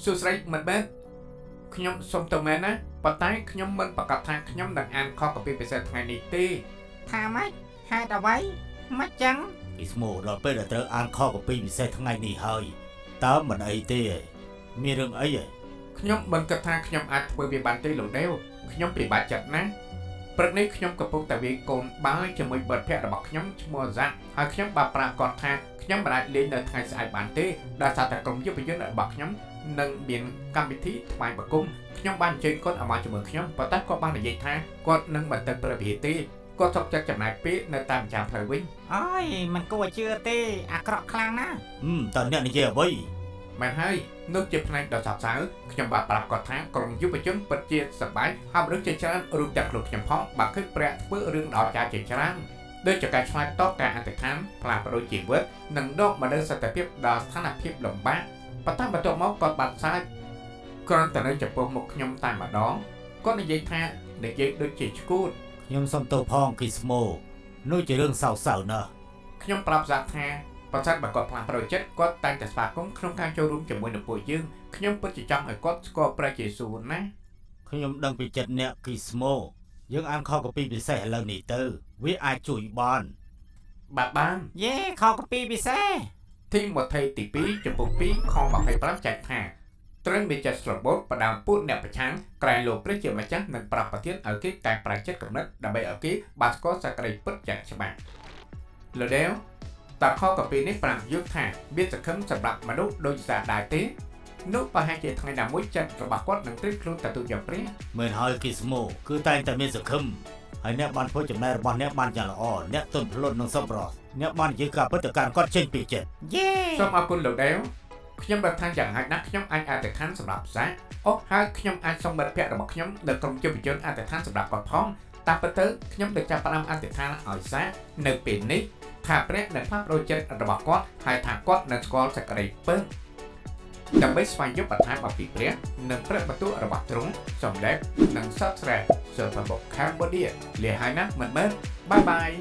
សួស្តីមិត្តមែនខ្ញុំសុំទៅមែនណាប៉ុន្តែខ្ញុំមិនប្រកាសថាខ្ញុំនឹងអានខគម្ពីរពិសេសថ្ងៃនេះទេ ថាម៉េចហេតុអ្វីមិនចឹង គីស្មូដល់ពេលដែលត្រូវអានខគម្ពីរពិសេសថ្ងៃនេះហើយតើមិនអីទេមានរឿងអីហ៎ ខ្ញុំមិនគិតថាខ្ញុំអាចធ្វើវាបានទេលោកដេវខ្ញុំពិបាកចិត្តណាស់ព្រឹកនេះខ្ញុំកំពុងតែវាយកូនបាល់ជាមួយមិត្តភ័ក្តិរបស់ខ្ញុំឈ្មោះហ្សាក់ហើយខ្ញុំបានប្រាប់គាត់ថាខ្ញុំមិនអាចលេងនៅថ្ងៃស្អែកបានទេដោយសារតែក្រុមយុវជនរបស់ខ្ញុំនឹងមានកម្មវិធីថ្វាយបង្គំខ្ញុំបានអញ្ជើញគាត់ឲ្យមកជាមួយខ្ញុំប៉ុន្តែគាត់បាននិយាយថាគាត់នឹងមិនទៅព្រះវិហារទេគាត់សុខចិត្តចំណាយពេលនៅតាមចាំផ្លូវវិញ អើយមិនគួរឲ្យជឿទេអាក្រក់ខ្លាំងណាស់ ហឹមតើអ្នកនិយាយអ្វី មែនហើយនោះជាផ្នែកដ៏សោកសៅខ្ញុំបានប្រាប់គាត់ថាក្រុមយុវជនពិតជាសប្បាយហើយមនុស្សជាច្រើនរួមទាំងខ្លួនខ្ញុំផងបានឃើញព្រះធ្វើរឿងដ៏អស្ចារ្យជាច្រើនដូចជាការឆ្លើយតបការអធិដ្ឋានផ្លាស់ប្ដូរជីវិតនិងដកមកនូវសន្តិភាពដល់ស្ថានភាពលំបាកប៉ុន្តែបន្ទាប់មកគាត់បានសើចគ្រាន់តែនៅចំពោះមុខខ្ញុំតែម្ដងគាត់និយាយថានិយាយដូចជាឈួត ខ្ញុំសុំទោសផងគីស្មូនោះជារឿងសោកសៅណាស់ ខ្ញុំប្រាប់សាក់ថាប្រសិនបើគាត់ផ្លាស់ប្ដូរចិត្តគាត់តែងតែស្វាគមន៍ក្នុងការចូលរួមជាមួយនឹងពួកយើងខ្ញុំពិតជាចង់ឲ្យគាត់ស្គាល់ព្រះយេស៊ូវណាស់ ខ្ញុំដឹងពីចិត្តអ្នកគីស្មូយើងអានខគម្ពីរពិសេសឥឡូវនេះទៅវាអាចជួយបាន បាទបាន យេខគម្ពីរពិសេស ធីម៉ូថេទី2ចំពុក2ខ25ចែកថាត្រូវមានចិត្តស្របូតបដាមពួកអ្នកប្រឆាំងក្រែងលោកព្រះជាម្ចាស់នឹងប្រាប់ប្រធានឲ្យគេកែប្រែចិត្តគំនិតដើម្បីឲ្យគេបានស្គាល់សេចក្តីពិតយ៉ាងច្បាស់លោកដេវតើខកាពីនេះប្រាប់យើងថាមានសង្ឃឹមសម្រាប់មនុស្សដូចសាដែរទេនោះប្រហែលជាថ្ងៃណាមួយចិត្តរបស់គាត់នឹងត្រៀមខ្លួនទទួលយកព្រះ មែនហើយគីស្មូគឺតែងតែមានសង្ឃឹមហើយអ្នកបានធ្វើចំណែករបស់អ្នកបានយ៉ាងល្អអ្នកទន់ភ្លន់និងសប្បុរសអ្នកបាននិយាយការពិតទៅកាន់គាត់ចេញពីចិត្ត យេ សូមអរគុណលោកដេវខ្ញុំដឹងថាយ៉ាងហោចណាស់ខ្ញុំអាចអធិដ្ឋានសម្រាប់សាអូហើយខ្ញុំអាចសុំមិត្តភ័ក្តិរបស់ខ្ញុំនៅក្រុមយុវជនអធិដ្ឋានសម្រាប់គាត់ផងតាមពិតទៅខ្ញុំនឹងចាប់ផ្ដើមអធិដ្ឋានឲ្យសានៅពេលនេះថាព្រះនឹងផ្លាស់ប្ដូរចិត្តរបស់គាត់ហើយថាគាត់នឹងស្គាល់សេចក្តីពិតដើម្បីស្វែងយល់បន្ថែមអំពីព្រះនិងព្រះបន្ទូលរបស់ទ្រង់សូម like និង Subscribe សូម Facebook Cambodia លាហើយណាមិនមើល bye bye.